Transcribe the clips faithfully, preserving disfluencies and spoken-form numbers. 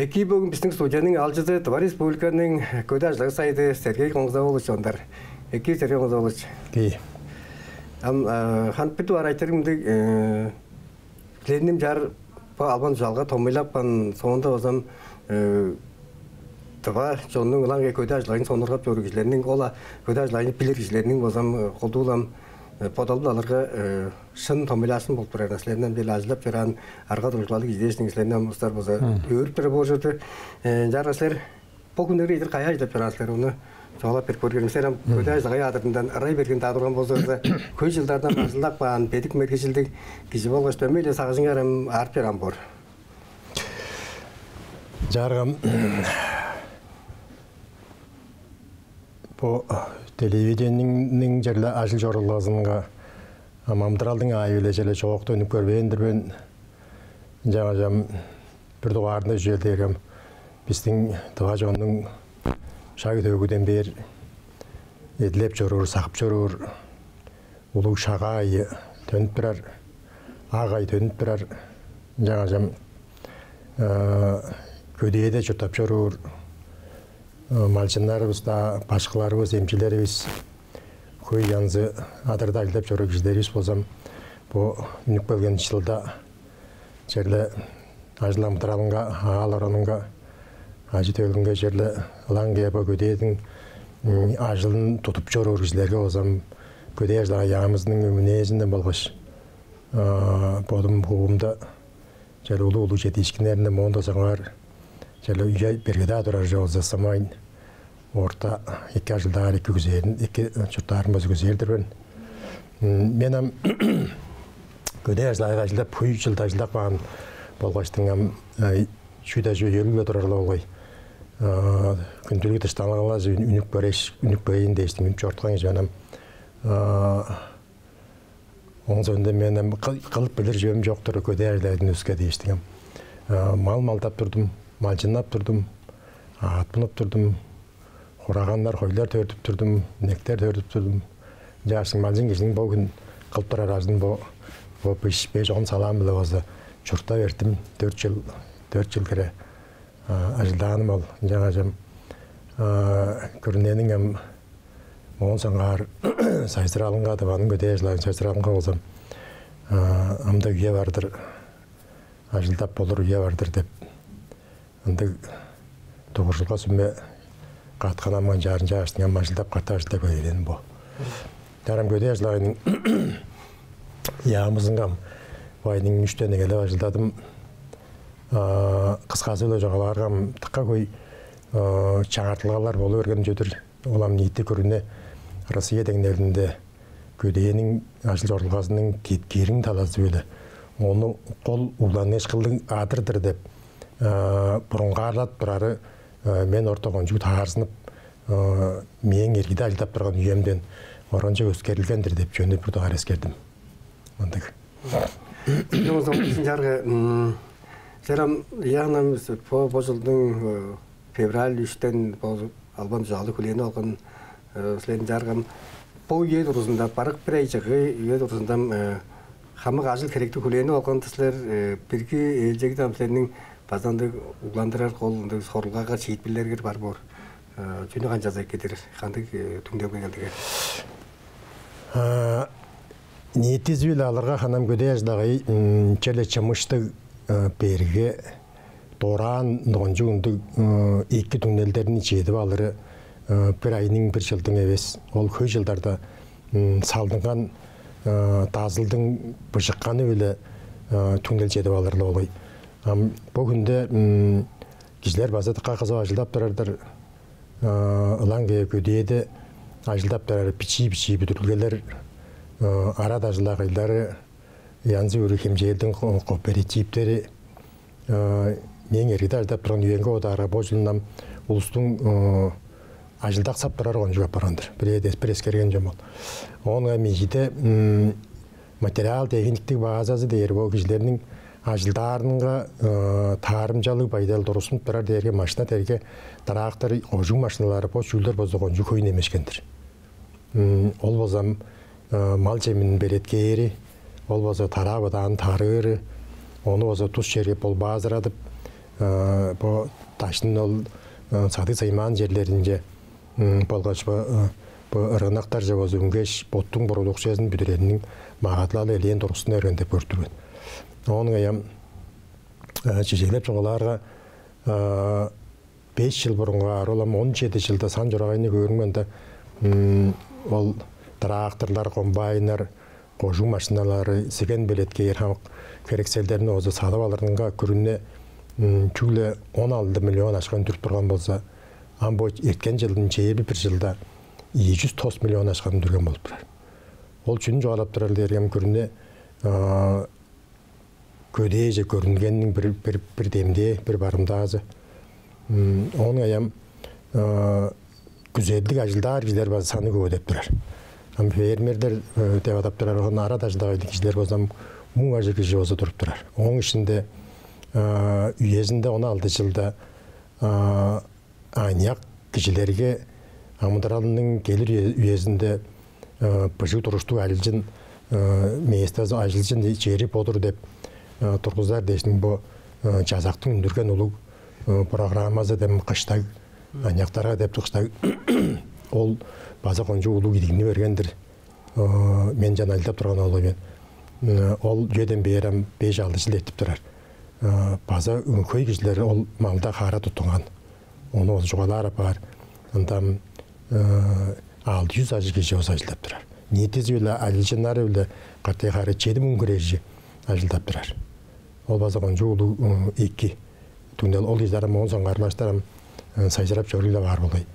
Экии, бөгүн бистиң студияның аалчызы Тыва Республиканың көдээ ажыл-агый сайыды Сергей Коңзоволович Ондар. Экии, Сергей Коңзоволович. Экии. Ам, э, хан бир дугаар айтырыг мындыг, э, силерниң чаар бо албан-дужаалга томуйлапкан соонда базам, э, тыва чоннуң ылаңгыя көдээ ажыл-агыйын сонуургап чоруур кижилерниң, ол-ла көдээ ажыл-агыйны билир кижилерниң базам, э, колдуу-ла ам, э, бодалын алырга, э, шын томуйлаашкын болуп турар. Силерниң ам черле ажылдап чораан арга-дуржулгалыг кижи дээштиң, силерни ам улустар база өөрүп турар болур чорду. Э, ынчаарга силер бо хүннерге чедир кайы ажылдап чораан силер, ону чугаалап берип көрүңер. Силер ам көдээ ажыл-агый адырындан ырай берген-даа турган болзуңарза, хөй чылдардан ажылдап каан бедик мергежилдиг кижи болгаш дөмей-ле сагыжыңар ам аарып чораан боор. Чааргам, бо телевидениениң черле ажыл-чорудулгазынга ам амыдыралдың аайы-биле черле чоокта үнүп көрбээн-дир мен. Ынчангаш ам бир дугаарында чүвел дээрге ам бистиң тыва чоннуң шаг-төөгүден бээр эдилеп чоруур, сагып чоруур улуг Шагаа айы төнүп турар, Ак ай төнүп турар. Ынчангаш ам, э, көдээде чурттап чоруур, э, малчыннарывыс-даа, башкыларывыс, эмчилеривис, хөй янзы адырда ажылдап чоруур кижилеривис болза ам, бо үнүп келген чылда черле ажыл-амыдыралынга, аал-оранынга, ажы-төлүнге черле ылаңгыя бо көдээниң, м, ажылын тудуп чоруур кижилерге болза ам, көдээ ажыл-агый яамызының өмүнээзинден болгаш, а, бодум хуумда черле улуг-улуг чедиишкиннеринден, моон-даа соңгаар черле үе берге-даа турар чок болза, самайн орта эки ажылдаар, эки күзээрин, эки чурттаарын база күзээр-дир мен. М, мен ам көдээ ажыл-агыйга ажылдап, хөй чылда ажылдап каан болгаштың ам, э, чүү-даа чүве үелиг-ле турар-ла болгай. Э, хүндүлүг дыштанылгаларже үн-, үнүп көрээш-, үнүп көрейин дээштиң үнүп чоруткан кижи мен ам. Э, Ооң соонда мен ам кы-, кылып билир чүвем чок-тур, көдээ ажыл-агыйдан өске дээштиң ам. А, мал малдап турдум, малчыннап турдум, аът мунуп турдум, хураганнар, хойлар төрүттүп турдум, инектер төрүттүп турдум. Ынчаарга малчын кижиниң бо хүн кылып турар ажылын бо, бо беш, беш, он салаам-биле болза чуртта бердим. Дөрт чыл, дөрт чыл хире, а, ажылдааным ол. Ынчангаш ам, а, күрүнениң ам моон соңгаар сайзыралынга, Тываның көдээ ажыл-агыйның сайзыралынга болза ам, а, ам-даа үе бар-дыр, ажылдап болур үе бар-дыр деп, ындыг дугуржулга-сүме каткан. Ам ынчаар, ынчаарга ам ажылдап, катап ажылдап келгеним бо. Чаа, ам көдээ ажыл-агыйның яамызынга ам бо айның үштен эгелеп ажылдадым. А, кысказы-биле чугаалаарга, ам дыка хөй, а, чаңыртылгалар болу берген чүве-дир. Ол ам ниити күрүне Россия деңнелинде көдээниң ажыл-чорудулгазының кеткириниң талазы-биле, ону кол угланыышкынныг адыр-дыр деп, а, бурунгаарлап турары, а, мен орта кончуг таарзынып, а, мээң эргиде ажылдап турган үемден оранчок өскерилген-дир деп чүвени бир дугаар эскердим. Мындыг. Чогум соңгусун чаарга, м, силер ам, Ян, ам бо, бо чылдың, э, февраль үштен бо албан-дужаалды хүлээнип алган, э, силерниң чаарга ам бо үе дургузунда, барык бир ай чыгыы үе дургузунда ам, э, хамык ажыл-херекти хүлээнип алган-дыр силер, э, бирги ээлчегде ам силерниң база ындыг угландырар кол ындыг сорулгаңар, шиитпирлериңер бар боор. Э, чүнү канчалза экидир, кандыг, э, түңнелге келдиңер? А, ниитизи-биле алырга, ханам көдээ ажыл-агый, м, черле чымыштыг, э, берге, дораан, кончуг ындыг, э, эки түңнелдерни чедип алыры, э, бир айның, бир чылдың эвес. Ол хөй чылдарда, м, салдынган, э, дазылдың быжыкканы-биле, э, түңнел чедип алыр-ла болгай. Ам бо хүнде, м, кижилер база дыка кызып ажылдап турар-дыр. Э, ылаңгыя көдээде ажылдап турар бичии-бичии бүдүрүлгелер, э, арат ажыл-агыйлары, янзы-бүрү хемчээлдиң ко-, кооперативтери, э, мээң эргиде ажылдап турган үемге бодаарга, бо чылын ам улустуң, э, ажылдаксап турар кончуг апарган-дыр. Бир эвес, бир эскерген чүвем ол. Оон ыңай мижиде материал-техниктиг базазы дээр бо кижилерниң ажылдаарынга таарымчалыг байдал тургустунуп турар дээрге машина дээрге трактор, кожуг машиналар, бо чүүлдер болза кончуг хөй немешкен-дир. Ол болза ам мал чемин белеткээри, ол болза тараа-быдааны тарыыры, ону болза тус черге болбаазырадып, бо даштын ол садыг-саймаан черлеринче болгаш бо ыргынактарже болза үнгеш, боттуң продукциязын бүдүрериниң магадылалы элээн тургустуна берген деп көрүп тур мен. Оон ыңай ам чижеглеп чугаалаарга, беш чыл бурунгаар, ол ам он чеди чылда сан-чурагайны көөрүңмүң ында, ол тракторлар, комбайннар, кожуг машиналары, сиген белеткээр хамык херекселдерни болза садып алырынга күрүне чүгле он алды миллион акша үндүрүп турган болза, ам бо эрткен чылдың чээрби бир чылда ийи чүс тос миллион акша үндүрген болуп турар. Ол чүнү чугаалап турар дээрге, ам күрүне көдээже көрүнгениниң бир, бир, бир демдээ, бир барымдаазы. Оон ыңай ам күзелдиг ажылдаар кижилер база саны көвүдеп турар. Ам фермерлер деп адап турар, оон арат ажылдап каан кижилер болза ам муң ажыг кижи болза туруп турар. Ооң иштинде үезинде он алды чылда аныяк кижилерге амыдыралының келир үе-, үезинде быжыг туруштуг ажылчын местазы, ажылчын чери бо-дур деп тургузар дээштиң бо чазактың үндүрген улуг программазы дем кыштаг, аныяктарга деп кыштаг, ол база кончуг улуг идигни берген-дир. Мен чаа ажылдап турган ол мен. Ол үеден бээр ам беш-алды чыл эртип турар. База хөй кижилер ол малда хаара туттунган. Ону ол чугаалаар апаар. Ында ам алды чүс ажыг кижи болза ажылдап турар. Ниитизи-биле, ажылчыннары-биле катай хаара чеди муң хире кижи ажылдап турар. Ол база кончуг улуг эки түңнел. Ол кижилер ам оон соңгаар улаштыр ам сайзырап чоруй-ла баар болгай.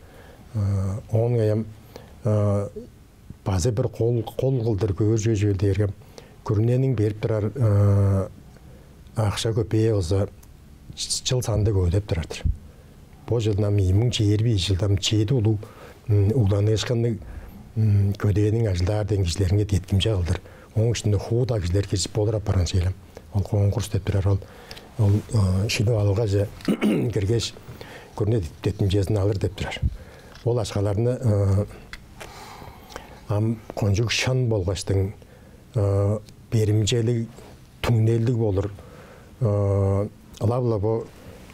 Оон ыңай ам база бир кол, кол кылдыр көөр чүве чүвел дээрге, күрүнениң берип турар акша-көпээ болза чыл санында көвүдеп турар-дыр. Бо чылын ам ийи муң чээрби ийи чылда ам чеди улуг угланыышкынныг көдээниң ажылдаар дээн кижилеринге деткимче кылдыр. Ооң иштинде хууда кижилер киржип болур апарган чүве-ле. Ол конкурс деп турар, ол, ол шилип алгаже киргеш, күрүне деткимчезин алыр деп турар. Ол акшаларны ам кончуг шын болгаштың беримчелиг, түңнелдиг болур, ылап-ла бо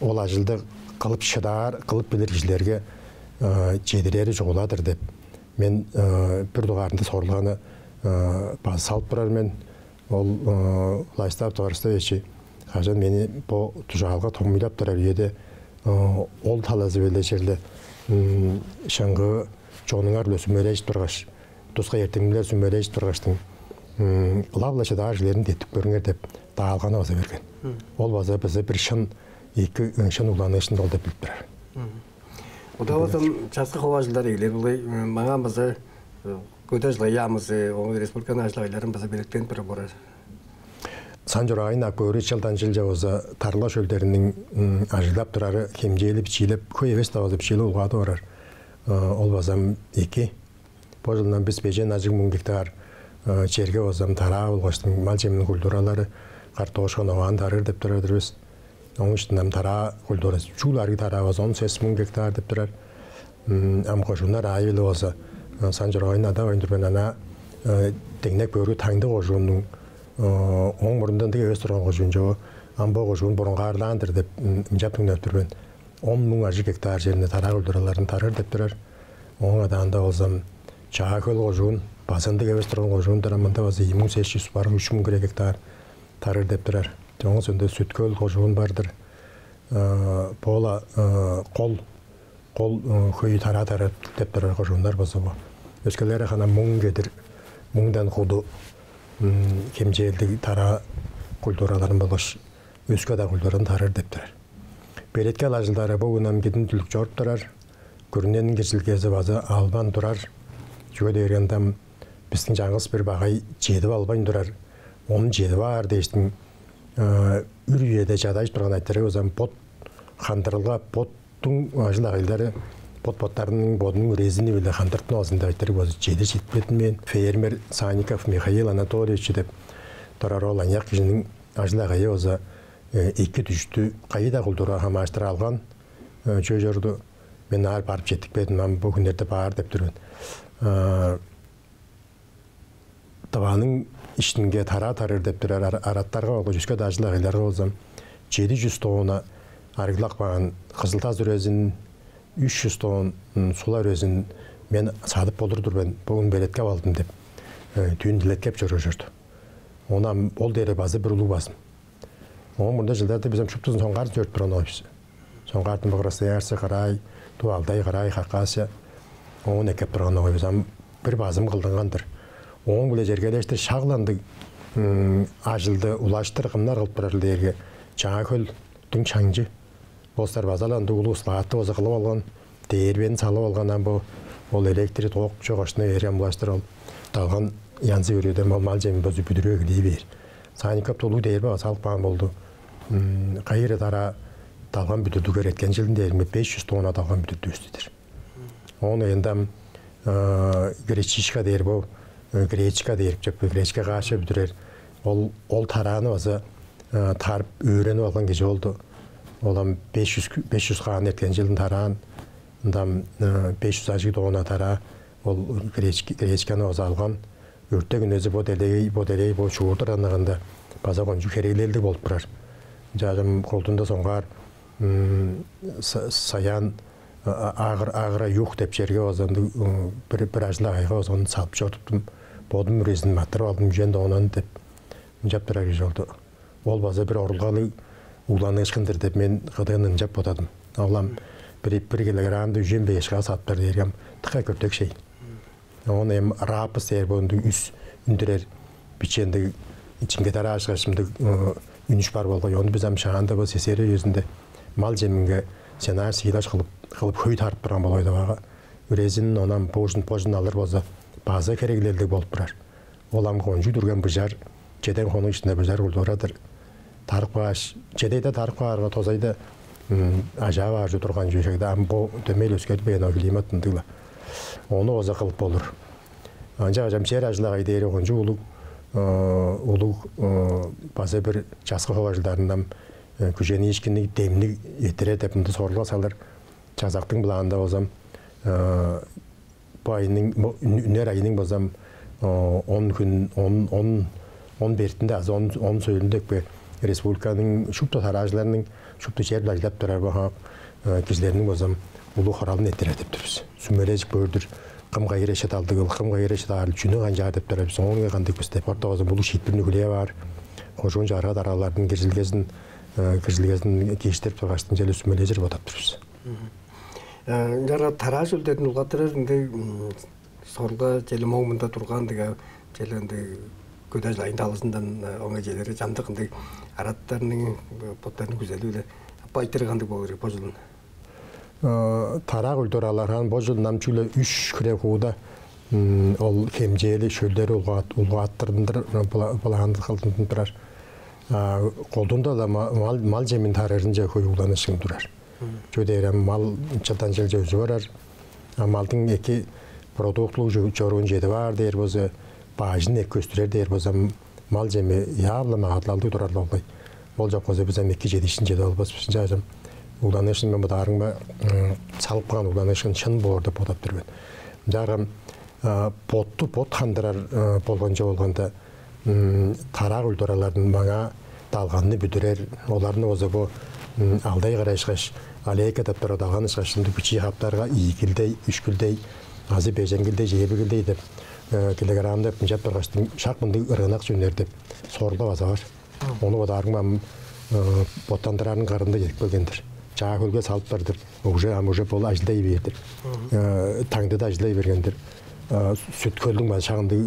ол ажылды кылып шыдаар, кылып билир кижилерге чедирери чугула-дыр деп мен бир дугаарында сорулганы база салып турар мен. Ол Владислав Товарищтайович кажан мени бо дужаалга томуйлап турар үеде, ол талазы-биле черле шыңгыы чонуңар-биле сүмележип тургаш, тускай эртемнер сүмележип тургаштың, ылап-ла шыдаар кижилерин деткип көрүңер деп даалганы база берген. Ол база база бир шын, эки, шын угланыышкын ол деп билип турар. Удавазам часкы ховажылдар эгелээр болгай, маңаа база көдээ ажыл-агый яамызы, оон республиканың ажыл-агыйларын база белеткенип турар боор. Сан-чурагайын ап көөрү, чылдан чылче болза тарыглаа шөлдериниң ажыглап турары хемчээлеп, бичиилеп, хөй эвес-даа болза бичиилеп улгады барар. Ол базам эки. Бо чылдан бис бежен ажыг муң гектар черге болзам тараа болгаштың мал чеминиң культуралары, картошка, оваан тарыыр деп турар-дыр бис. Ооң иштинде ам тараа культурасы, чүгле арыг тараа болза он сес муң гектар деп турар. Ам кожууннар аайы-биле болза, Сан-Чурагайны адавайн тур мен, ана деңнеп көөрге, Таңды кожууннуң, ооң мурнунда ындыг эвес турган кожуун чогу, ам бо кожуун бурунгаарлаан-дыр деп ынчап түңнеп тур мен. Он муң ажыг гектар черни тараа культураларын тарыыр деп турар. Ооң адаанда болзам Чаа-Хөл кожуун, база ындыг эвес турган кожуун-дур, ам мында база ийи муң сес чүс баргы үч муң хире гектар тарыыр деп турар. Чоңгус ында Сүт-Хөл кожуун бар-дыр. Бо-ла кол, кол хөй тараа тарыыр деп турар кожууннар болза бо. Өскелери хана муң кедир, муңдан куду хемчээлдиг тараа культураларын болгаш өске-даа культураны тарыыр деп турар. Белеткел ажылдары бо хүн ам кидин-түлүк чоруп турар. Күрүнениң киржилгези база албан турар. Чүге дээрге ында ам бистиң чаңгыс бир багай чедип албайн турар. Ону чедип аар дээштиң, үр үеде чадажып турган айтырыы болза ам бот хандырылга, боттуң ажыл-агыйлары Бот-боттарының бодунуң үрезини-биле хандыртын оозунда айтырыг болза, чеди читпедин мен фермер Санников Михаил Анатольевич деп турар ол аныяк кижиниң ажыл-агайы болза, эки дүжүттү кайы-даа культурага хамаарыштыр алган чүве чорду. Мен аар барып четтикпедим, ам бо хүннерде баар деп тур мен. Тываның иштинге тараа тарыыр деп турар араттарга болгаш өске-даа ажыл-агыйларга болза, чеди чүс тонна арыглап каан кызыл тас үрезин, үш чүс тонна сула үрезин мен садып болур-дур мен, бөгүн белеткеп алдым деп, дүүн илеткеп чоруур чорду. Оон ам ол дээрге база бир улуг базым. Оон мурнунда чылдарда бис ам шуптузун соңгаарын чөрүп турган болгай бис. Соңгаартын бо Красноярск край, Тувалдай край, Хакасия, оон эккеп турган болгай бис. Ам бир базым кылдынган-дыр. Ооң-биле чергелештир шак-ла ындыг ажылды улаштыр кымнар кылып турарыл дээрге, Чаа-Хөлдүң Чаңчы. Бостар база-ла ындыг улуг складты болза кылып алган, дээрбени салып алган. Ам бо ол электри, ток чок оштуна бээр ам улаштыр ол далган янзы-бүрүден ол мал чемин база бүдүрүп эгелей бээр. Санников-даа улуг дээрбе база салып каан болду. Кайы хире тараа далган бүдүрдүгер, эрткен чылдың дээринге беш чүс тонна далган бүдүрдүвүс-түр. Оон ында ам гречишка дээр бо, гречка дээр чөп, гречка каша бүдүрер. Ол ол тарааны база тарып өөренип алган кижи болду. Ол ам беш чүс, беш чүс хаан эрткен чылын тараан, ында ам беш чүс ажыг тонна тараа ол гречканы база алган. Өртек үнези бо делегей, бо делегей, бо чуурдар ынагында база кончуг хереглелдиг болуп турар. Ынчаарым колдуунда соңгаар Саян Агра Юг деп черге база ындыг бир бир ажыл-агыйга база ону салып чорудуптум. Бодум үрезин маттырып алдым, үжен тоннаны деп ынчап турар кижи болду. Ол база бир орулгалыг угланыышкын-дыр деп мен кыдыын ынчап бодадым. Ол ам бир бир килограммды үжен беш каа саттар дээрге ам дыка көптөг шей. Оон эм рапс дээр бо ындыг үс үндүрер биче ындыг чиңге дараашкаш ындыг үнүш бар болгай. Ону бис ам шаанда бо СССР үезинде мал чеминге сенаж, силаж кылып кылып хөй тарып турган болгай деп ага. Үрезин онан божун божун алыр болза база хереглелдиг болуп турар. Ол ам кончуг дүрген быжар, чеден хонук иштинде быжар культура-дыр. Тарып кааш, чедейде тарып каарга, тозайда ажаап аар чүве турган чүве шегде, ам бо дөмей-ле өскерлбээн ол климат ындыг-ла. Ону база кылып болур. Ынчангаш ам чер ажыл-агый дээри кончуг улуг, улуг база бир часкы хову ажылдарындан күжениишкинниг, демниг эрттирер деп мында сорулга салыр. Чазактың планында болза ам бо айның, бо үн- үнер айының база ам он хүн, он он он бертинде азы он он сөөлүнде экпе республиканың шупту тараажыларының, шупту чер-биле ажылдап турар бо кижилерниң база ам улуг хоралын эрттирер деп тур бис. Сүмележип көөр-дүр. Кым кайы хире шыдалдыгыл, кым кайы хире шыдаарыл, чүнү канчаар деп турар бис, оон канчаар деп бис деп орта база ам улуг шиитпирни хүлээп аар. Кожуун чагырга даргаларының киржилгезин, киржилгезин кииштирип тургаш, ынчалдыр сүмележир бодап тур бис. Ынчаарга тараа чүүлдерин улгаттырар ындыг сорулга чели мооң мында турган-дыга, чели ындыг көдел айын талызындан оңа чедери чамдык ындыг араттарның боттарының күзели-биле айтырыгы кандыг болур бо чылын? Тараа культураларга бо чыл ам чүгле үш хире хууда ол хемчээли шөлдери улгааттырдындыр план кылдындын турар. Колдуунда-ла мал чемин тарыырынче хөй угланыышкын турар. Чүге дээрге мал чылдан чылче өзүп орар. А малдың эки продуктлуг чоруун чедип аар дээр болза, бажын эки өстүрер дээр болза, мал чеми яап-ла магадылалдыг турар-ла болгай. Ол чок болза, бис ам эки чедиишкин чедип албас бис. Ынчангаш ам угланыышкын, мен бодаарымга, салып каан угланыышкын шын боор деп бодап тур мен. Ынчаарга ботту бот хандырар болган чок болганда, тараа культураларын маңаа далганны бүдүрер, оларны болза бо алдай кырай ышкаш, алейка деп турар далган ышкаш, ындыг бичии хаптарга ийикилдей, үшкүлдей азы беженгилдей, чээрбигилдей деп килограммдап ынчап тургаш, шак мындыг ырыынак чүве үнер деп сорулга база бар. Ону бодаарымга ам боттандырарының кырында чедип келген-дир. Чаа-Хөлге салыптар деп, уже ам уже бол ажылдай бээр-дир. Таңдыда ажылдай берген-дир. Сүт-Хөлдүң база шак ындыг,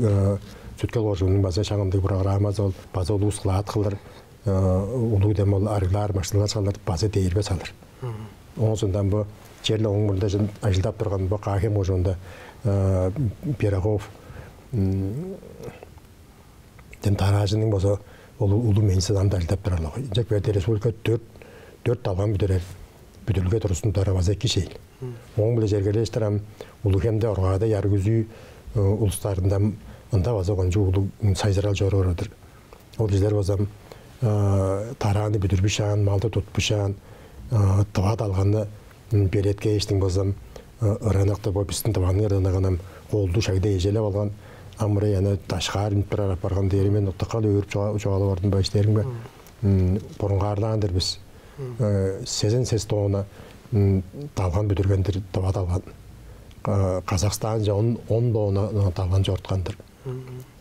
Сүт-Хөл кожууннуң база шак ындыг программазы ол, база улуг склад кылыр, улуг дем ол арыглаар машиналар салыр, база дээрбе салыр. Оон соондан бо черле ооң мурнунда ажылдап турган бо Каа-Хем кожуунда Пирогов дем тараажының база улуг мээң сыдамда ажылдап турар-ла болгай. Ынчап кээрде республика дөрт, дөрт далган бүдүрер, бүдүрүлге тургузуптары база эки шээй. Ооң-биле чергелештир ам Улуг-Хемде, Оргаада, Ярыг-Күзүү улустарында ам ында база кончуг улуг сайзырал чоруп орар-дыр. Ол кижилер база ам тарааны бүдүрбүшаан, малды тутпушаан, тыва далганны белеткээштиң база ам ырынакты, бо бистиң Тываның ырынагын ам колдуу шагда эжелеп алган. Ам мырай аны дашкаар үнүп турар апарган дээри мен утуккал өөрүп чугаалап ордум ба, иштериң бе? Бурунгаарлаан-дыр бис. Сезен сес тонна далган бүдүрген-дир, тыва далган. Казахстанче он тонна далган чоруткан-дыр.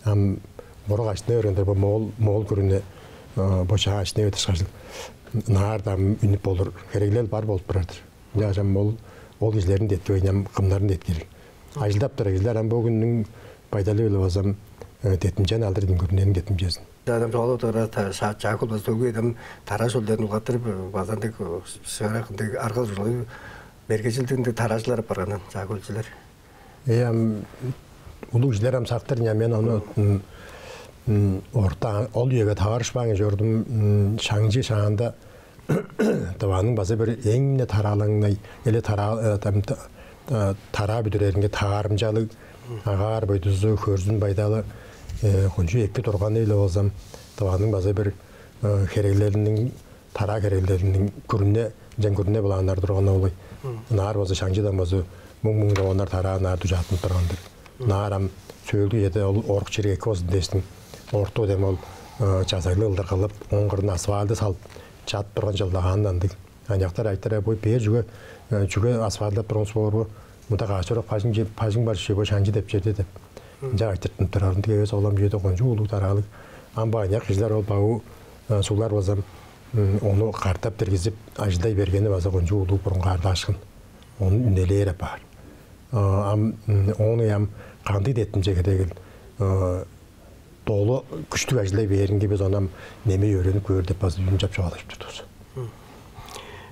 Ам бурук ажыттына бергенде, бо Моол, Моол күрүне бо чаа ажыттына бергеш, ынаар-даа ам үнүп болур хереглел бар болуп турар-дыр. Ынчангаш ам ол, ол кижилерни деткивейн, ам кымнарын деткиир. Ажылдап турар кижилер ам бо хүннүң байдалы-биле база ам деткимчени алдыр, дин күрүнениң деткимчезин. Адам чугаалап турар, чаа-, чаа-, ол база төгү эдем тараа шөлдерин улгаттырып, база ындыг шыырак ындыг арга-дуржулганы, мергежилдиг ындыг тараажылар апарган, чаа-, хөлчүлер. Э, ам улуг кижилер ам сактыр ийин, мен ону орта ол үеге таварышпаан кижи чордум. Шаңчы шаанда Тываның база бир эң-не тараалаңнай, эле тараа, э, там, та-, э, тараа бүдүреринге таарымчалыг агаар-бойдузу, хөрзүн байдалы кончуг эки турганы-биле болза ам, Тываның база бир хереглелиниң, тараа хереглелиниң күрүне, ынчан күрүне былааннар турган олай. Ынаар болза шаңчыдан болза муң-муң тоннар тараа ынаар дужааттынып турган-дыр. Ынаар ам сөөлгү үеде ол орук чирик эки болзун дээштиң, орту дем ол чазайлыг ылдыр кылып, оон кырын асфальты салып, чат турган чылдагаандан ындыг. Аныяктар айтырар: «Бо бээр чүге, чүге асфальтлап турган силер бо? Мында каш чорок бажың, бажың бар чүве, бо шаңчы деп черде», — деп. Ынча айтыртынып турар. Ындыг эвес, ол ам чүведе кончуг улуг тараалыг. Ам бо аныяк кижилер, ол баву суглар болза ам ону катап диргизип, ажылдай бергени база кончуг улуг бурунгаарлаашкын. Ону үнелээр апаар. Ам ону ам кандыг деткимче херегил, долу күштүг ажылдай бээринге бис ону ам немей өөренип көөр деп база үнчап чугаалажып турдувус.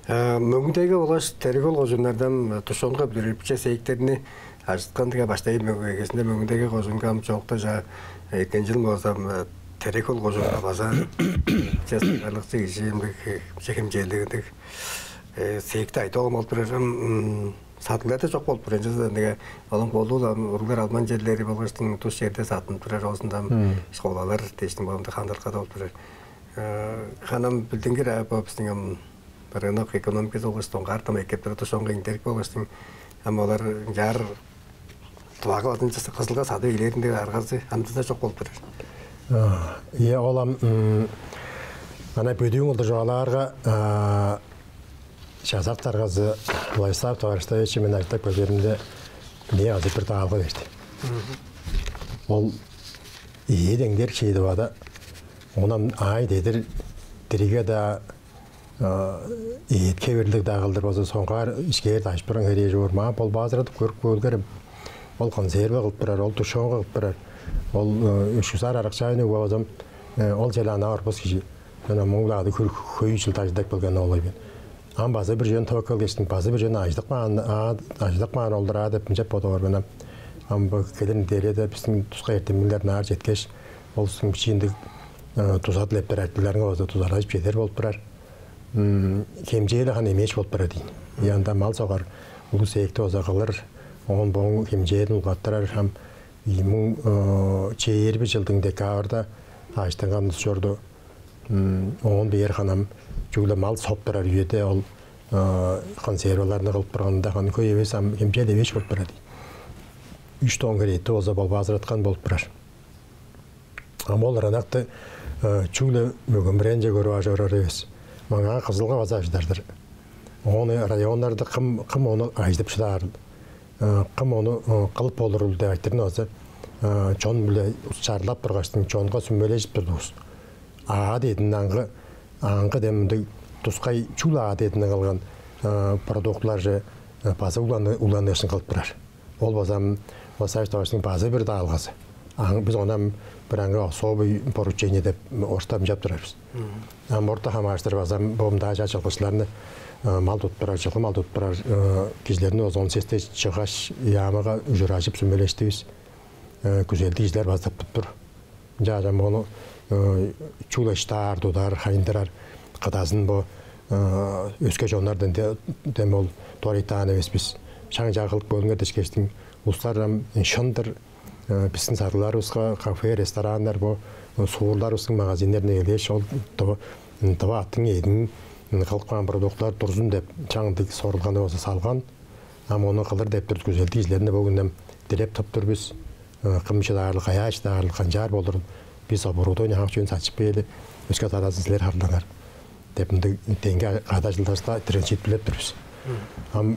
Мөңгүн-Тайга болгаш Тере-Хөл кожууннардан тушёнка бүдүрер биче цехтерни ажыткан-дыр. Баштай мөг-, эгезинде Мөңгүн-Тайга кожуунга, ам чоокта чаа эрткен чыл болза ам Тере-Хөл кожуунга база биче сайгарлыкчы кижи, ындыг биче хемчээлдиг ындыг цехти ажыдып алган болуп турар. Садыгларда чок болуп турар, ынчалза-даа ындыг, олар колдуу-ла уруглар албан черлери болгаштың тус черде садынып турар, оозунда ам школалар дээштиң болза ындыг хандырылгада болуп турар. Харын ам билдингир, а бо бистиң ам рынок экономиказы болгаш соңгаар ам эккеп турар тушёнка индерик болгаштың, ам олар ынчаар Тывага база ынча Кызылга садып эгелээринде аргазы амдыызында чок болуп турар. Ийе, ол ам ана бөдүүн кылдыр чугаалаарга, Чазак даргазы Владислав Товарищтайович мен ажылдап келгенимде, меңээ азы бир даалга берди. Ол ийи деңдер чедип ада, оон ам аай дедир дириг-даа, эът хевирлиг-даа кылдыр болза, соңгаар ишкээр дажып турган херээжи боор. Маа болбаазырадып көрүп көөлгерем. Ол консерва кылып турар, ол тушёнка кылып турар, ол үш чүс аар аракчаайны угбазам, ол черле ана орбус кижи. Мен ам муң-ла ады хөр-, хөй чыл ажылдап келген ол мен. Ам база бир чон тывып келгештиң, база бир чон ажыдып каан, аа, ажыдып каан олдур аа деп ынчап бодап ор мен ам. Ам бо келир неделяда бистиң тускай эртемниглер ынаар четкеш, ол силерниң бичии ындыг дуза дилеп берип, артилларыңар база дузалажып чедер болуп турар. Хемчээли ханы эмээш болуп турар дийин. Янда мал согар улус эъкти база кылыр, оон боң хемчээлин улгаттырар. Ам ийи муң чээрби чылдың декабрьда ажыттынган улус чорду. Оон бээр ханам чүгле мал соп турар үеде ол консерваларны кылып турганында ханы хөй эвес, ам хемчээл эвээш болуп турар дийин. Үш тонн хире эътти болза болбаазыраткан болуп турар. Ам ол ырынакты чүгле мөген-бирээниже көрүп ажып орар эвес. Маңаа Кызылга база ажыдар-дыр. Оон районнарда кым, кым ону ажыдып шыдаарыл? Кым ону кылып болурул деп айтырын база чон-биле чарлап тургаштың, чонга сүмележип турдувус. Аът эъдин аңгы, аңгы дем мындыг тускай чүл аът эъдинден кылган продуктыларже база уланы-, уланыышкын кылып турар. Ол база ам Васаевич Товарищтың база бир даалгазы. Ам бис ону ам бир аңгы особый поручение деп орта ынчап турар бис. Ам орта хамаарыштыр база ам бо мындаа чаа чылгычыларны, мал тудуп турар, чылгы мал тудуп турар кижилерни база он сесте чыггаш, яамыга ужуражып сүмелештивис. Күзелдиг кижилер база тыптып тур. Ынчаарга ам ону чүгле ыштаар, тудар, хайындырар, кыдазын бо Өске чоннардан дем ол дорайтаан эвес бис. Шаң чаа кылып көрүңер дешкештиң, улустар ам шын-дыр, бистиң садыгларывыска кафе, рестораннар, бо суурларывыстың магазиннеринге келгеш, ол дыва, дыва аттың эъдин кылып каан продуктылар турзун деп, чаңдыг сорулганы болза салган. Ам ону кылыр деп тур күзелдиг кижилерни бо хүннем дилеп тып тур бис. Кым шыдаарлыг, каяа шыдаарлыг, канчаар болурун, бис оборудование, хамык чүвени садып кээли, өске талазын силер харыылаңар деп, ындыг деңге кады ажылдашса дирен шиитпирлеп тур бис. Ам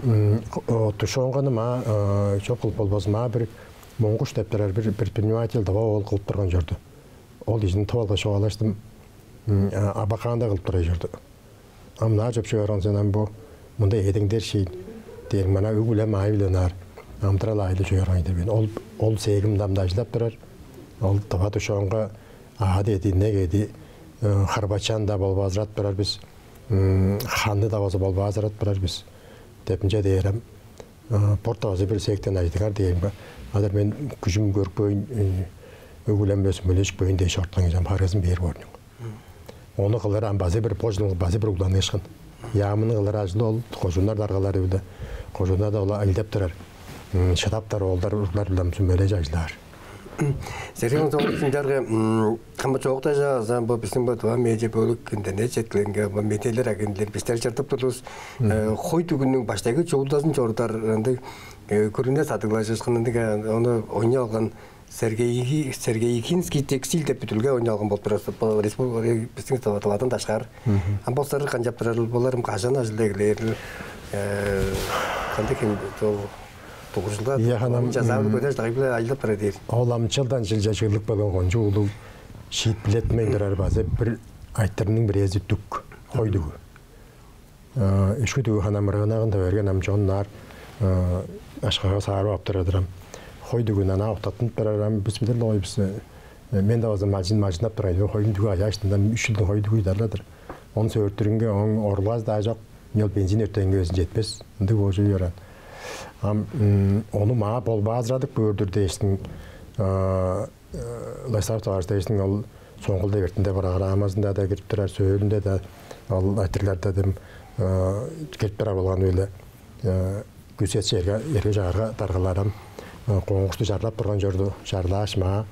тушёнканы маа чоп кылып болбазын, маа бир Моңгуш деп турар бир предприниматель дыва ол кылып турган чорду. Ол кижини тып алгаш чугаалаштым. Абаканда кылып турар чорду. Ам наа чоп чыгарган сен, ам бо мында эдеңдер шиин дээр, мана өг-бүлем аайы-биле ынаар амыдырал аайы-биле чугарган дээр мен. Ол, ол сээги мында, мында ажылдап турар. Ол дыва тушёнка аът эди, инек эди, харбачан-даа болбаазырап турар бис. Ханны-даа болза болбаазырап турар бис деп ынча дээрем. Борта база бир сектен ажыдыгар дээримге, адыр мен күжүм көрүпкөйн, өгүлем бес мөлешпейн дээш ортан кижам харыызын бээр боорнуң. Ону кылыр ам база бир божулуң база бир угланыышкын. Яамыны кылыр ажылы ол кожуннар даргалары биле кожуннарда ол айлдап турар. Шыдаптар оолдар уруглар биле сүмележ ажылаар. Сергей Антонович, ынчаарга кымы чоокта чаазан бо биздин бо Тыва медиа бөлүк интернет четкилеринге бо медиалер агентилер бистер чыртып турдувус. Хой дүгүнүң баштайгы чуулдазын чорудар ындыг күрүне садыглажышкын ындыг ону ойнап алган Сергей Сергейхинский текстиль деп бүдүлге ойнап алган болуп турар. Бо республика биздин Тывадан дашкаар. Ам бо сыры канчап турар боларым кажан ажылда эгелээр кандай ким ол Дугуржулга Ийе, ханам, жазаабы көдеш дагы биле айлап бара дээр. Ол амчалдан жилче чыглып келген кончуг улуг шиитпилетмейн турар база бир айтырының бирээзи дүк, хой дүгү. Үшкү дүгү ханам ырыынагын берген ам чон наар ашкага саарып ап турар-дыр ам. Хой дүгүн ана октаттынып турар ам бис билир ой бис. Мен да база мажын мажынап турар. Хойдун дүгү аяаштындан үч жылдың хой дүгү дарладыр. Он сөөрттүрүнге оң орулгаз даа жок. Ол бензин өртөөнгө өзүн жетпес. Ындыг боожу ыйоран. Ам ону маа болбаазырадып көөр-дүр дээштиң, Владислав Товарищтайовичтиң ол соңгулда бертинде программазында да кирип турар, сөөлүнде да ол айтырларда дем кирип турар болган үйле күсетчи эрге эрге чагырга даргаларым конкурсту чарлап турган чорду. Чарлааш маа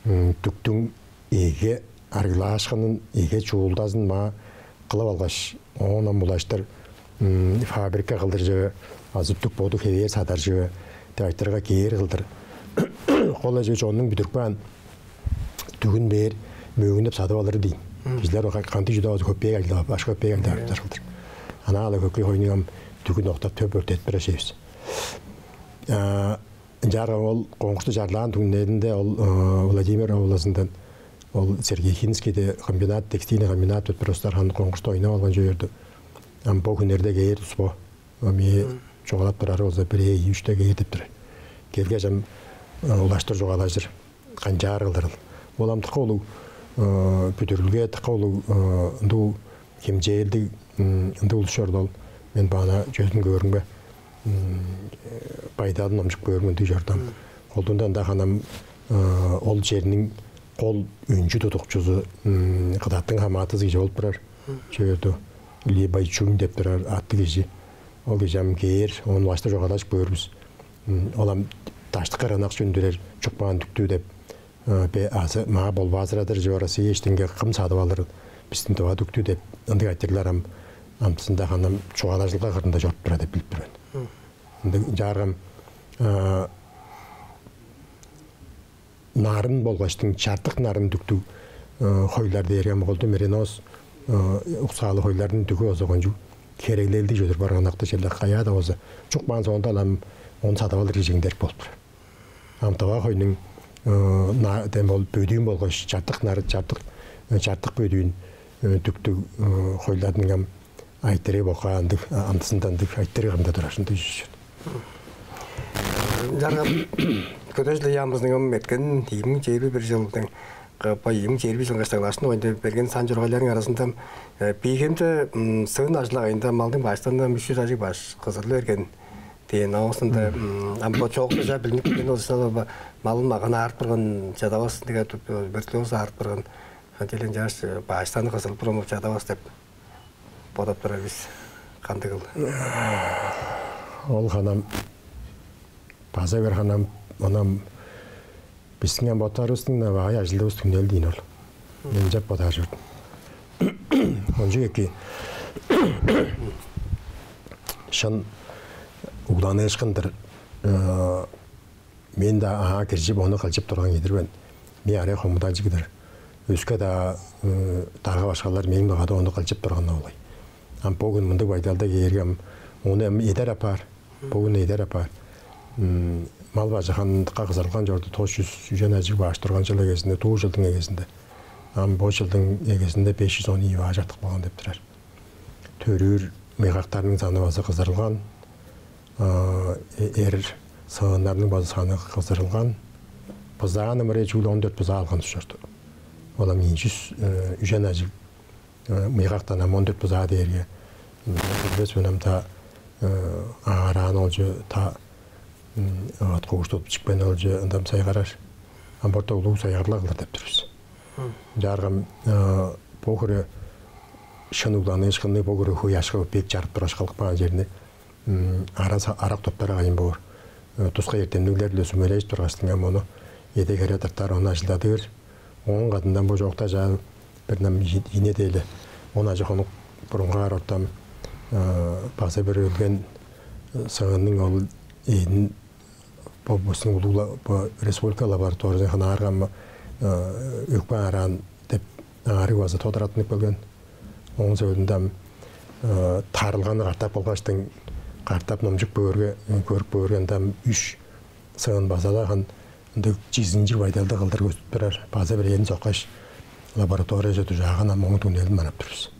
дүктүң эге арыглаашкынын, эге чуулдазын маа кылып алгаш, оон ам улаштыр фабрика кылдыржы азы дүк боду хевээр садаржы деп айтырга кээр кылдыр. Кол эже чоннуң бүдүрүп каан дүгүн бээр мөөңүнеп садып алыр дейн. Кижилер кандыг чүдө азы хөппээг ажылдап, баш хөппээг ажылдап кылдыр. Ана ала хөкүй хойнуң ам дүгүн октап төп өртетип бережебиз. Ынчаарга ол конкурсту чарлаан түңнээринде ол Владимир областындан ол Сергей Хинскийде комбинат, текстильный комбинат деп бир устар ханы конкурсту ойнап алган чүве-дир. Ам бо хүннерде кээр тус бо. Ам ээ чугаалап турары болза бир ээ үште кээр деп турар. Келгеш ам улаштыр чугаалажыр. Канчаар кылдырыл. Ол ам тыка улуг бүдүрүлге, тыка улуг ындуу хемчээлдиг ындыг улус чорду ол. Мен баана чөзүн көөрүмге байдалын номчуп көөрүм ындыг чордум. Колдуунда ында ханам ол черниң кол өнчү тудукчузу кыдаттың хамаатызы кижи болуп турар. Чөөрдү Ли Байчунь деп турар аттыг кижи. Ол кижи ам кээр, оон башта чугаалашып көөрбүз. Ол ам даштыкы рынок чүндүрер чукпаан дүктү деп бе азы маа болбаазырадыр чүве Россия иштинге кым садып алыр бистин дываа дүктү деп ындыг айтырлар ам амтысында ханам чугаалажылга кырында чоруп тура деп билип тур мен. Ындыг чааргам нарын болгаштың чартык нарын дүктүг хойлар дээрге ам голду меренос уксаалы хойлардын дүгү болза кончуг хереглелдиг чөдүр барганакты черле каяада болза чукпаан соонда ам ону садып алыр кижиңдерик болуп тур. Ам тыва хойнуң дем ол бөдүүн болгаш чартык нары чартык чартык бөдүүн дүктүг хойларның ам айтырыы бокаандыг амдысында ындыг айтырыы кырында турар ындыг чүве. Жаргап көдежле яамызның ам эткен ийимиң чээрби бир жылдың бо ийимиң чээрби жылга штаглашын ойнда берген сан чургайларның арасында бийгемде сыын ажыл айында малдың баштарында үч жүз ажыг баш кызырлы берген. Дээн оозунда ам бо чоокта чаа билинип келген ол малын маган аарып турган чадавас деге бертилиоз аарып турган антилен чааш баштааны кызылып турган чадавас деп бодап турар бис. Кандыгыл? Ол ханам база бир ханам онам бистиң ам боттарывыстың багай ажылдывыс түңнел дейн ол. Мен чап бодаар чордум. Ончук эки шын угланыышкындыр. Мен-даа аңаа киржип, ону кылчып турган кижи-дир мен. Мен арай хомуданчыг-дыр. Өске-даа дарга-башкалар мээң дугада ону кылчып турган болгай. Ам бо хүн мындыг байдалда кээрге, ам ону эдер апаар. Бо хүн эдер апаар. Мал бажы хандыкка кызырылган чорду, тос чүс үжен ажыг баш турган чыл эгезинде, дуу чылдың эгезинде. Ам бо чылдың эгезинде беш чүс он ийи баш артып калган деп турар. Төрүүр мыйгактарның саны база кызырылган, эр сыыннарның база саны кызырылган. Бызааны мырай чүгле он дөрт бызаа алган ужурлуг. Ол ам ийи чүс үжен ажыг мыйгактан ам он дөрт бызаа дээрге билбес мен ам та аараан олче та ат кууштуп чипкен олче ындам сайгарар. Ам борта улуг сайгарлаг кылыр деп тур бис. Чааргам бо хире шын угланыышкынны бо хире хөй ашкы бек чарып тургаш кылып каан черни ара арак топтар кайын боор. Тускай эртемниглер-биле сүмележип тургаштың ам ону эде-хере тыртар, ону ажылдадыр. Ооң кадындан бо чоокта чаа бир нам ийне дээле он ажы хонук бурунгаар ортам база бир өлген сыынның ол эъдин бо бистиң улуг бо республика лабораториясына хынаарган өкпе аараан деп аарыг база тодараттынып келген. Ооң сөөлүнде ам тарылганы катап кылгаштың катап номчуп көөрге көрүп көөрге ында ам үш сыын база-ла хан ындыг чизинчиг байдалды кылдыр көстүп турар. База бир ээн соккаш лабораторияже дужааган ам оң түңнелин манап тур бис.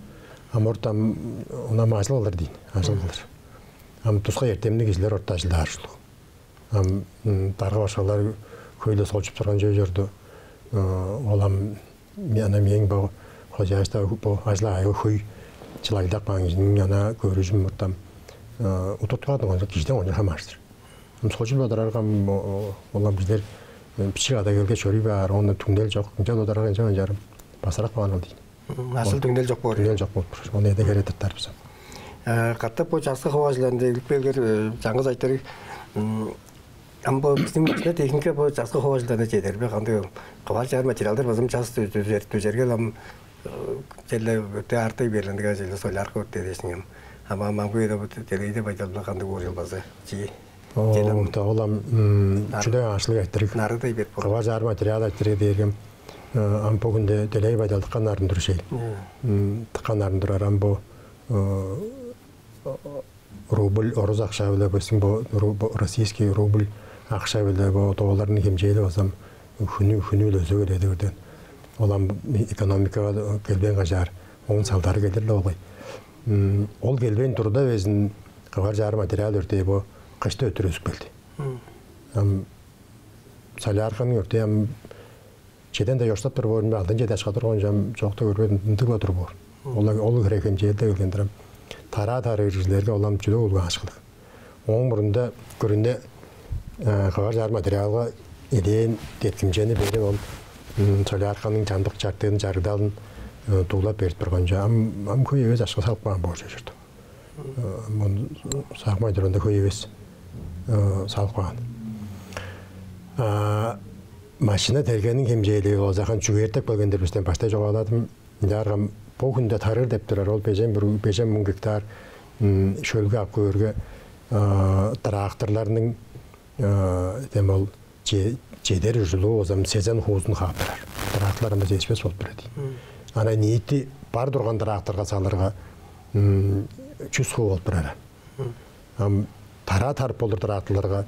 Ам ортам онам ажыл кылыр дейн, ажыл кылыр. Ам тускай эртемниг кижилер орта ажылдаар ужурлуг. Ам дарга башкалар хөй-ле солчуп турган чүве чорду. Ол ам ана мээң бо хозяйство бо ажыл-агыйга хөй чылайлдап каан кижиниң ана көрүжүм муртам удуртуп каадым, кижиден кончуг хамаарыштыр. Ам солчуп одараргам ол ам билер бичик ада келге чоруй баар, ону түңнел чок, ынча одарар ынча ынчаарым басырак баан ол дейн. Ажыл түңнел чок боор. Түңнел чок болуп тур. Ону эде хере тыртар бис. Катап бо часкы ховажыларында илип келгер чаңгыс айтырыг. Ам бо бистиң машина техника бо часкы ховажыларда чедер бе? Кандай кывар чаар материалдар база час дүжерге ам черле өте артай берилендиге черле солярка өртээ дээшиң ам. Ама маңгы эде бу делейде байдалына кандай ууржал база чи Оо, челем та ол ам чүле аашлыг айтырыг. Нарыдай берип болду. Кывар чаар материал айтырыг дээргем ам бо хүнде делей байдал тыккан нарын тур шей. Тыккан нарын турар ам бо рубль, орус акша-биле бистиң бо российский рубль акша-биле бо долларның хемчээли базам хүнү хүнү-биле өсө келеди көрден. Ол ам экономикага келбейн кажаар оон салдары келир-ле болгай. Ол келбейн турда безин кывар чаар материал өртээ бо кышты өттүр өзүп келди. Ам солярканың өртээ ам чеден да ёштап тур боор, алтын чеди ашка турган чам чоокта көрбедим, ындыг-ла тур боор. Ол ол хире хемчээлде келгендир ам. Тараа тарыыр кижилерге ол ам чүдө улган ашкылыг. Ооң мурнунда күрүне кывар чаар материалга элээн деткимчени берип, ол солярканың чамдык чартыын чарыгдалын дуулап берип турган ча ам ам хөй эвес ашка салып каан боор чорду. Мону сагмай турганда хөй эвес салып каан. Машина тергениң хемчээли болзахан чүгээртеп келгендер бистен баштай чогааладым. Ынчааргам бо хүнде тарыыр деп турар ол бежен бир бежен муң гектар шөлгү ап көөрге тракторларның дем ол чедер ужулу болзам сезен хуузун хаап турар. Тракторлар ында жетишпес болуп турар дейт. Ана ниити бар турган тракторга салырга чүс хуу болуп турар. Ам тараа тарып болур тракторларга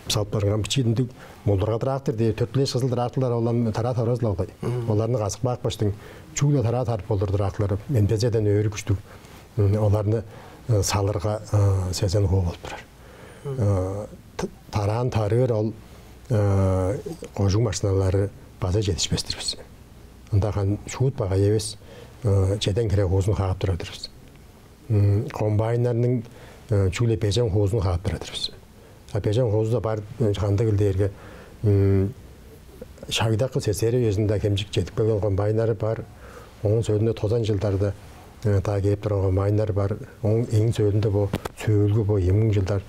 салып барган бичиидиндиг молдурга трактор дээр төрт билеш кызыл тракторлар олан тараа тарбазыл алгай. Оларны казык баап каштың чүгле тараа тарып болур тракторлар мен безеден өөрү күштүг. Оларны салырга сезен хуу болуп турар. Тараан тарыыр ол кожуг машиналары база жетишпестир бис. Ында хан шуут багай эвес чеден хире хуузун хаап турар-дыр бис. Комбайннарның чүгле бежен хуузун хаап турар-дыр бис. А бежен хуузу да бар кандыгыл дээрге шагдакы сесери үезинде кемчик жетип келген комбайннары бар. Оон сөөлүнде тозан жылдарда э, даа кээп турган комбайннар бар. Оң эң сөөлүнде бо сөөлгү бо ийи муң чылдар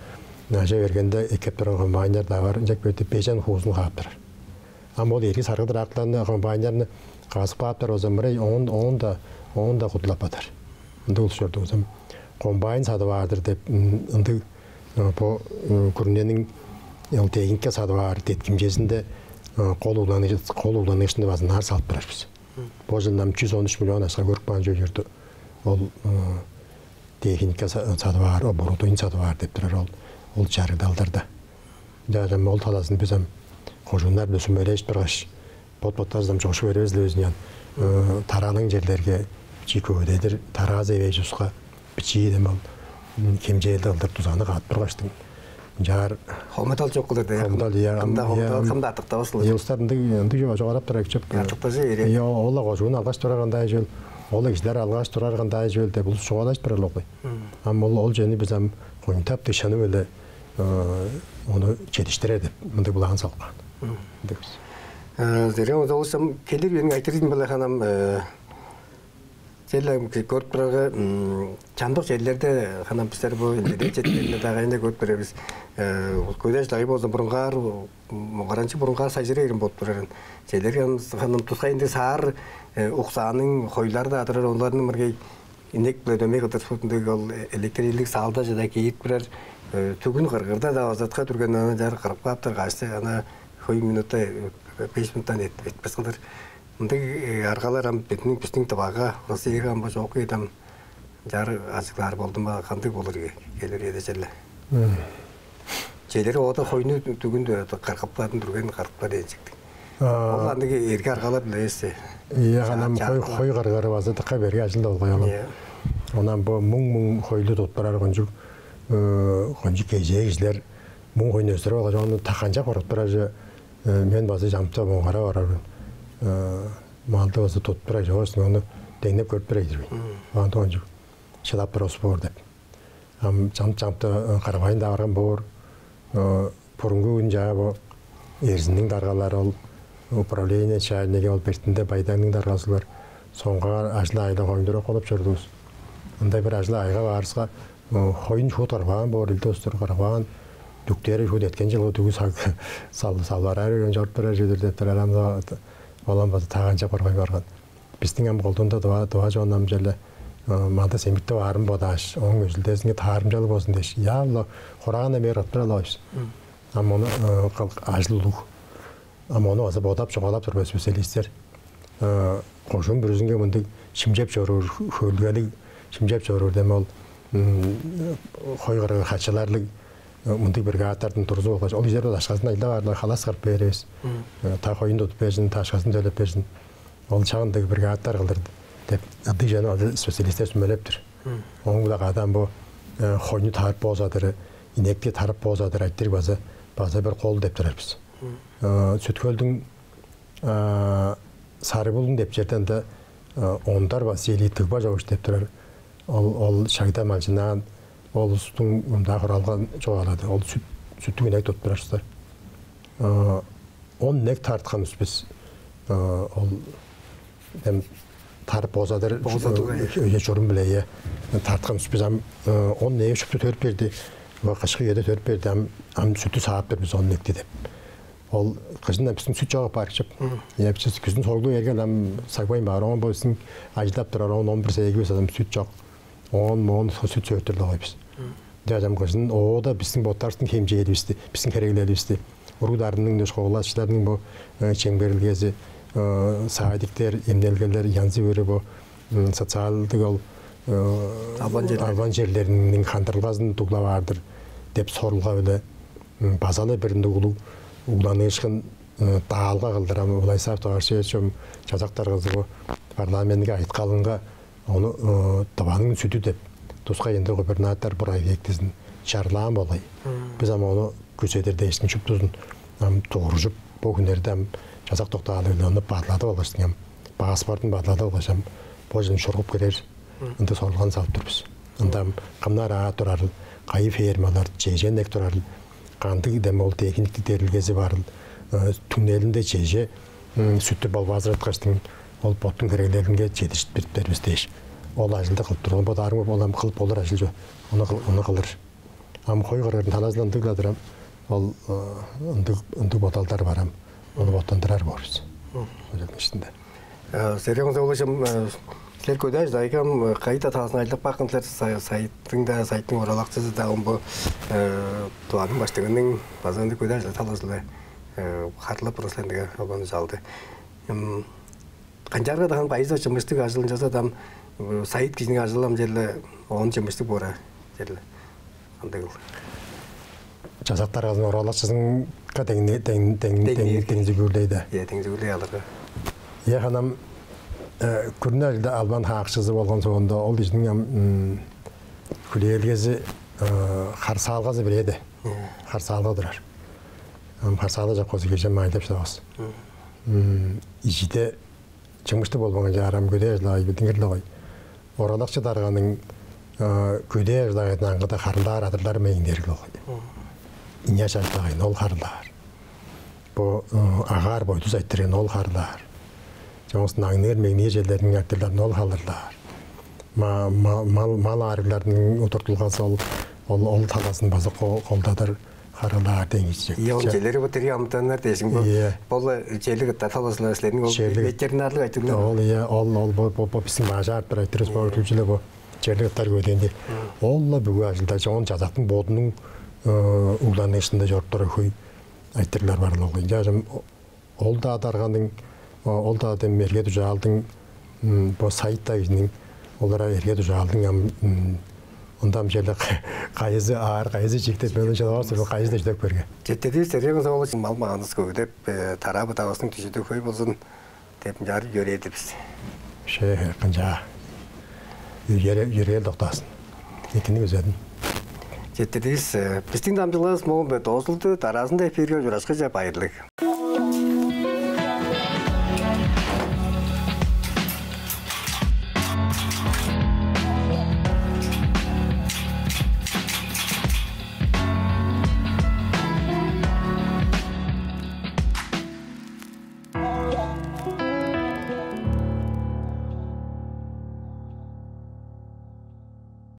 ажа бергенде эккеп турган комбайннар даа бар. Ынчап кээрде бежен хуузун каап турар. Ам ол эрги саргыдыр аактарны, комбайннарны казып кааптар болза, мырай оон оон-даа оон-даа кудулап бадар. Ындыг улус чорду болзам, комбайн садып аар-дыр деп, ындыг бо күрүнениң ол техника садып аар деткимчезинде кол угланыышында база ынаар салып турар бис. Бо чылдан чүс он үч миллион акша көрүп каан чүве чорду. Ол техника садып аар, оборудование садып аар деп турар ол ол чарыгдалдарда. Ынчаарга ол талазын бис ам кожууннар-биле сүмележип тургаш, бот-боттарывыс ам чогуш бербес-ле безин ыян. Тарааның черлерге бичии көвүдедир, тараазы эвээш уска бичии дем ол хемчээлди кылдыр дузаны каап тургаштың. Ынчаар хомудал чок кылыр де. Хомудал, ыя, кымда хомудал, кымда артыктавас кылыр. Улустар ындыг ындыг чуга чугаалап турар чоп. Артыктажы бере. Ыя, ол-ла кожуун алгаш турар кандай чүвел, ол-ла кижилер алгаш турар кандай чүвел деп улус чугаалажып турар ол кой. Ам ол ол чүвени бис ам коньтап дышаны беле ону четиштирер деп мындыг булаан салып каан. Ындыг бис. Зерен озалышам келир үйүнүң айтырыйын беле ханам. Черле көрүп турарга, чамдык черлерде ханам бистер бу интернет четкилеринде дагайында көрүп беребиз. Көдеш дагы болза бурунгаар муңгаранчы бурунгаар сайжырайрын болуп турарын. Черлер ханам тускайында саар уксааның хойлары да адырар, оларның мыргай инек биле дөмей кылдыр спутник ол электр саалда жада кээп турар. Түгүн кыргырда да озатка түрген аны жар кырып кааптар каашты ана хой минутта беш минуттан этпес кылдыр. Ындыг аргалар ам битниң бистиң дывага Россияга ам бо чоокку эдем жар ажыглаар болдум ба кандыг болур келир эде черле. Челери оода хойну түгүн кыргыпкадын түрген кыргыпка дээн чиктиг. Ол андыг эрге аргалар билээсте. Ие ханам хой хой кыргары база дыка берге ажылда болгай ону. Онан бу муң муң хойлу тутпурар кончуг кончуг кежээ кижилер муң хойну өстүрүп алгаш ону таканча куруп турар же мен база чамтап оңгара барарбын. Малды база тутпурай чогуш ону деңнеп көрүп турай дирбин. Анда кончуг шыдап бир ос боор деп. Ам чамтап каравайн даарган боор. Бурунгу күн чаа бо эрзиниң даргалары ол управление чайнеге ол бертинде байдагның даргазылар соңгаар ажыл айда хоюндура колуп чордувус. Ындай бир ажыл айга баарыска хоюн шуут карбаан боор илди устур карбаан дүктери шуут эткен жылы дүгү салбараар үрен чоруппарар чедир деп турар ам. Балам база тааганча коргой барган. Бистиң ам колдуунда дыва дыва чон ам черле манда семиктеп аарын бодааш, ооң өзүлдезинге таарымчалыг болзун дээш, яалла хураан эмээр кылып турар-ла бис. Ам ону кыл ажыл улуг. Ам ону база бодап чугаалап турбас специалистер. Кожуун бүрүзүнге мындыг шимчеп чоруур, хөлгелиг шимчеп чоруур дем ол хой кыргы хачыларлыг мындыг бригадалардан турузуп алгаш, ол кижилер ол акшазын ажылдап аарлар халас кырып бээр эвес. Та хоюн тудуп бээр син, та акшазын төлеп бээр син. Ол чагындыг бригадалар кылдыр деп ындыг чаны ол специалисттер сүмелептир. Ооң-биле кадаан бо хойну тарып боозадыры, инекти тарып боозадыр айтырыг база база бир кол деп турар бис. Сүткөлдүң Сарыбулуң деп черден да Ондар Василий Тыгба Чогуш деп турар. Ол ол шагда малчынаан ол улустуң мында хуралган чугаалады. Ол сүт сүттүг инек тутуп турар улустар. Он инек тарткан успес. Ол эм тарып бозадыр Бозадыр, э. Өйө чорум биле я тарткан успес ам он инек шупту төрүп берди. Ва кышкы үеде төрүп берди. Ам ам сүттү саап бер биз он инекти деп. Ол кыжын биздин сүт чогуп барып чып. Я биз күздүн соглуу эрген ам сагбайн баар. Он бо биздин ажылдап турар он он бир сегиз адам сүт чок. Он моон сүт сөөртүр лагай биз. Дядям кыжын оода биздин боттарыбыздын хемчээливисти, биздин хереглеливисти. Уруг дарының школачыларның бу чемгерилгези, садиктер, эмнелгелер янзы бүрү бу социалдык ол албан жерлер албан жерлеринин кандырылгазын дуглап аардыр деп сорулга биле база-ла бир улуг угланыышкын даалга кылдырам. Владислав Товарищевич чазактар кызы бу парламентке айткалынга ону дыванын сүдү деп тускай ынды губернатор бир объектизин чарлаан болгай. Биз ам ону күзедир дээштин шуптузун ам тугуржуп бу күннерде ам чазак токтаалыгын ону бадыладып алгаштың ам паспортун бадыладып алгаш ам бо жылын шургуп кирер ынды сорулган салып тур бис. Ында ам кымнар аа турарыл, кайы фермалар, чежен эк турарыл, кандыг дем ол техниктик дерилгези барыл, түңнелинде чеже сүттү болбаазыраткаштың ол боттуң херегелеринге чедиштирип бербес дээш. Ол ажылды кылып турган бодаарым ол ам кылып болур ажыл чүве. Ону кыл, ону кылыр. Ам хой кырыырын талазы-биле ындыг-ла-дыр ам. Ол ындыг ындыг бодалдар бар ам. Ону боттандырар боор бис. Өлүм иштинде. Сергей Омза улужум, силер көдээ ажылдайгам кайда таазын айлап баккын силер, сайыттың-да, сайыттың оралакчызы-даа, омбу тываның баштыңының база ындыг көдээ ажыл талазы-биле харылап турган силер ындыга обаны чалды. Канчаарга даан байыза чымыштыг ажылынчаза дам сайыт кижиниң ажылы ам черле оон чымыштыг бора черле андыгыл. Чазактар азын оралакчызынга деңзигүүлдейди. Е деңзигүүлдей алырга. Е ханам күрүнү албан хаакчызы болгон соонда ол кижиниң ам хүлээлгези харсаалгазы бирээде. Харсаалга турар. Ам харсаалга жок болза кижи майдап шыдавас. Ижиде чымыштыг болбаан чаарам көдээ ажылаай билдингир-ле кой. Оралакчы дарганың көдээ ажылаайдан аңгыда харылдаар адырлары мээңдериг-ле кой. Иняш ажылаайын ол харылдаар. Бо агаар бойдус айтырыын ол харылдаар. Чоңустун аңныр меңнир черлерниң айтырларын ол халырлаар. Мал мал аарыгларның удуртулгазы ол ол ол талазын база колдадыр. Харылаар деңичек. Ийе, ол челери бо тири амытаннар дээшиң бо. Ийе. Бо чели кыттар талазылар силерниң ол ветеринарлык айтылды. Ол ийе, ол ол бо бо бо биздин бажаартыр айтырыс бо түлчүле бо чели кыттар көденди. Ол-ла бүгү ажылда чон жазактын бодунуң угланышында жоруптар хөй айтырлар бар ол. Жажым ол-даа дарганың, ол-даа дем эрге дужаалдың бо сайыт-даа кижиниң олар эрге дужаалдың ам ындам черле кайызы аар, кайызы чиктеп мен ынчалавас, кайызы да чүдек берген. Четтедивис, эрге кызы ол мал маганыс көгүдеп, тараа быдавастың түжүдү хөй болзун деп ынчаар йөрээдивис. Ше канчаа. Йөрел доктаасын. Экини күзедим. Четтедивис, биздин дамчылгавыс моон бе доозулду, дараазында эфирге ужурашкыже байырлыг.